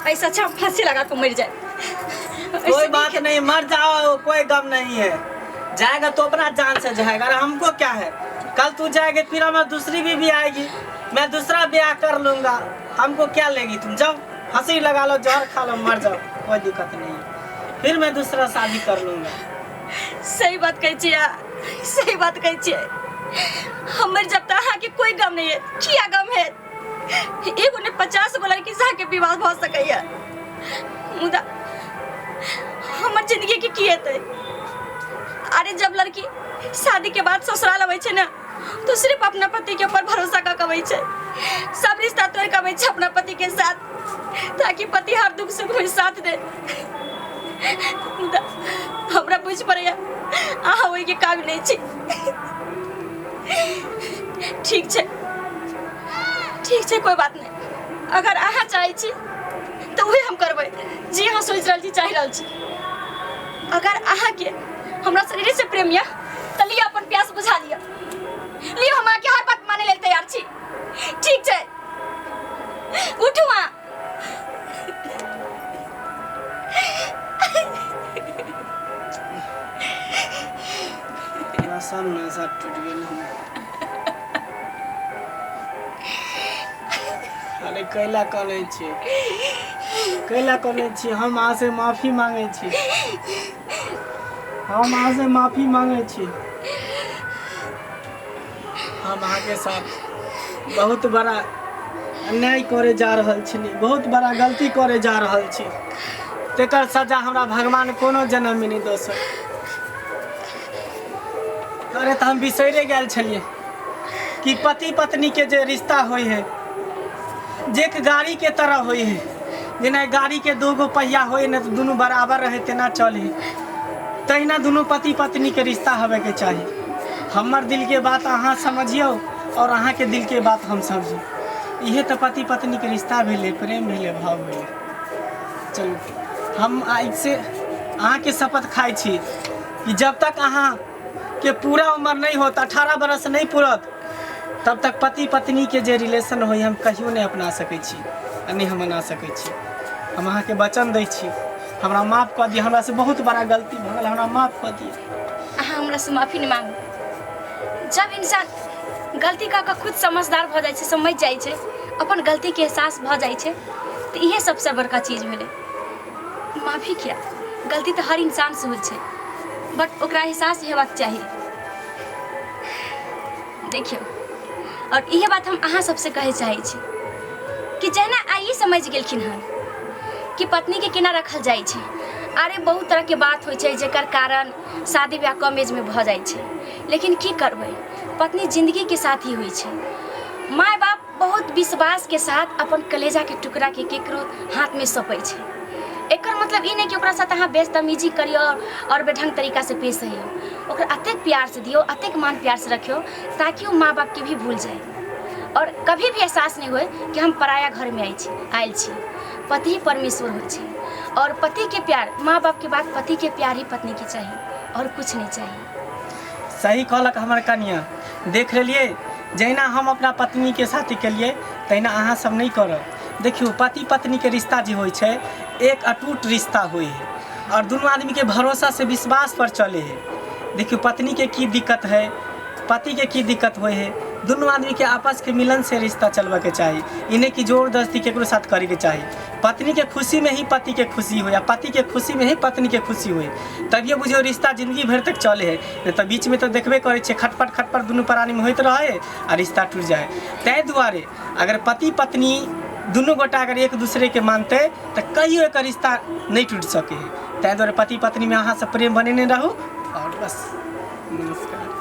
ऐसा अच्छा हम फांसी लगा के मर जाए। कोई बात नहीं, मर जाओ, कोई गम नहीं है। जाएगा तो अपना जान से जाएगा, अरे हमको क्या है। कल तू जाएगी फिर हमारे दूसरी बीवी आएगी, मैं दूसरा ब्याह कर लूंगा, हमको क्या लेगी। तुम जाओ, फांसी लगा लो, जहर खा लो, मर जाओ, कोई दिक्कत नहीं है, फिर मैं दूसरा शादी कर लूंगा। सही बात कहै छियै अहाँ, सही बात कहै छियै। हमर जब तक अहाँके कोई गम नहीं है, किया गम है? एगो ने 50 गो लड़की से अहाँके विवाह भऽ सकैया, मुदा हमर जिंदगी के की हेतै? अरे जब लड़की शादी के बाद ससुराल अबै छै ने तो सिर्फ अपना पति के ऊपर भरोसा कऽ के अबै छै, सब रिश्ता तोड़ि के अबै छै अपना पति के साथ, ताकि पति हर दुख सुख में साथ दे। मुदा हमरा बुझि पड़ैया अहाँ ओहिके काबिल नहि छी। ठीक छै, ठीक छै, कोई बात नहीं। अगर अहाँ चाहै छी तऽ वही हम करबै जे अहाँ सोचि रहल छी, चाहि रहल छी। अगर अहाँके हमरा शरीरे से प्रेम यऽ तऽ लिअ अपन प्यास बुझा लिअ, लिअ, हम अहाँके हर बात मानै लेल तैयार छी। ठीक छै, उठू अहाँ। सब नशा टूटि गेल हमर। अरे कैला कनै छी, कैला कनै छी? हम अहाँ से माफी मांगै छी, हम अहाँ से माफी मांगै छी। हम अहाँके साथ बहुत बड़ा अन्याय करे जा रहल छी, बहुत बड़ा गलती करे जा रहल छी, तेकर सजा हमरा भगवान कोनो जन्ममे नहि दऽ सकै। अरे तऽ हम बिसैरे गेल छलियै कि पति पत्नी के जे रिश्ता होइ है जे एक गाड़ी के तरह होइ है, जेना गाड़ी के दू गो पहिया होइ ने तऽ दुनू बराबर रहे तेना चले, तहिना दुनू पति पत्नी के रिश्ता होबे के चाही। हमर दिल के बात अहाँ समझियौ और अहाँ के दिल के बात हम समझियौ, इहे तऽ पति पत्नी के रिश्ता भेलै, प्रेम भेलै, भाव भेलै। चलू हम आइसँ अहाँके शपथ खाइ छी कि जब तक अहाँ के पूरा उम्र नहीं होत, 18 बरस नहीं पूरत, तब तक पति पत्नी के जे रिलेशन होई हम कहियो नहीं अपना सकै छी आ नहि हम मना सकै छी। हम अहाँके वचन दै छी, हमरा माफ कऽ दिअ, हमरा से बहुत बड़ा गलती भऽ गेल, हमरा माफ कऽ दिअ। अहाँ हमरा से माफी नहीं मांगू। जब इंसान गलती कऽ कऽ खुद समझदार भऽ जाइ छै, समझ जाइ छै, अपन गलतीके एहसास भऽ जाइ छै, तऽ इहे सबसँ बड़का चीज भेलै। माफी किया, गलती तऽ हर इंसानसँ होइ छै, बट ओकरा एहसास हेबाक चाही। देखियौ, और इहे बात हम अहाँ सबसँ कहै चाहै छी कि जहिना आइ ई समझि गेलखिन हन कि पत्नीके केना रखल जाइ छै। अरे बहुत तरहके बात होइ छै जकर कारण शादी ब्याह कम एजमे भऽ जाइ छै, लेकिन की करबै, पत्नी जिन्दगीके साथी होइ छै। माय बाप बहुत विश्वासके साथ अपन कलेजाके टुकड़ाके केकरो हाथमे सौंपै छै। एकर मतलब ई नहि कि ओकरा साथ अहाँ बेतमीजी करियौ आओर बेढंग तरीकासँ पेश अइयौ। ओकरा अतेक प्यारसँ दियौ, अतेक मान प्यारसँ रखियौ ताकि ओ माँ बापके भी भूल जाय और कभी भी एहसास नहि होय कि हम पराया घरमे आयल छी, आयल छी। पति ही परमेश्वर होइ छै और पतिके प्यार माँ बापके बाद पतिके प्यार ही पत्नीके चाही और कुछ नहि चाही। सही कहलक हमर कनिया। देख लेलियै, जहिना हम अपना पत्नीके साथ केलियै तहिना अहाँ सब नहि करब। देखियौ, पति पत्नीके रिश्ता जे होइ छै एक अटूट रिश्ता होइ है और दुनू आदमीके भरोसा से विश्वास पर चले है। देखियौ, पत्नीके की दिक्कत है, पतिके की दिक्कत होइ है, दुनू आदमीके आपसके मिलन से रिश्ता चलबऽके चाही। ई नहि कि जोर जबरदस्ती केकरो साथ करैके चाही। पत्नीके खुशीमे ही पतिके खुशी होइ आ पतिके खुशीमे ही पत्नीके खुशी होइ, तभिए बुझियौ रिश्ता जिंदगी भरि तक चलै है। नहि तऽ बीचमे तऽ देखबे करै छियै खटपट खटपट दुनू प्राणीमे होइत रहै है आ रिश्ता टूटि जाइ है। ताहि दुआरे अगर पति पत्नी दुनू गोटा अगर एक दूसरेके मानतै तऽ कहियो एकर रिश्ता नहि टूटि सकै है। ताहि दुआरे पति पत्नीमे अहाँ सब प्रेम बनेने रहू और बस। नमस्कार।